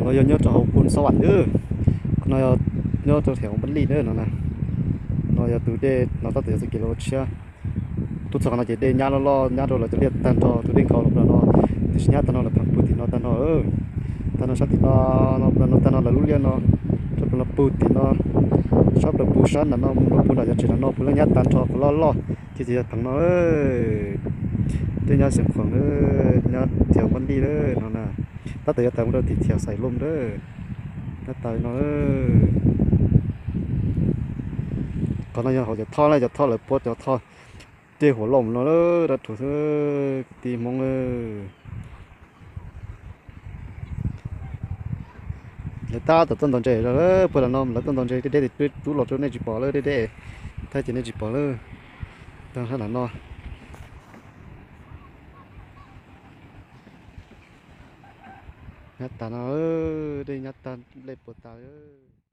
No yog nyob rau hauv Phu Xab Vam na. Qhov no yog nyob rau theem Paj Lij na no na. No yog tus dej no tab tom yog txoj kev los tshiab. Tuaj txog qhov no ces dej nyab loj loj nyab rau lawv cov liaj tag nrho, tus dej nkhaus los no, tiam sis nyab tag no lawv pheej pw tim no tag nrho. Tag no sab tim no, no tag no lawv lub liaj no, sab plaws no pw tim no, sab plaws pw sab nram no mus rau pw nram cov tsev nram no pw lawm nyab tag nrho qhov loj loj. Ces txiv yog pheej no, dej nyab Xeev Khuam na, nyab theem Paj Lij na no na. Tab tom yuav tawm mus rau tim theem Xais Looj na. Nyab tas no. Qhov no yog hauv cov thoj na, cov thoj lawv puab cov thoj dej huam loj mus no dab rhuv xwb kwv tij Hmoob. Lawv tab tom tuaj ntaus ntses, puag tam no lawv tuaj ntaus ntses deb deb, rub los rau nej tsis pom lawm, deb deb, thaij ces nej tsis pom lawm. Tag sab nram no. Nyab tas no, dej nyab tag, dej puas tas lawm.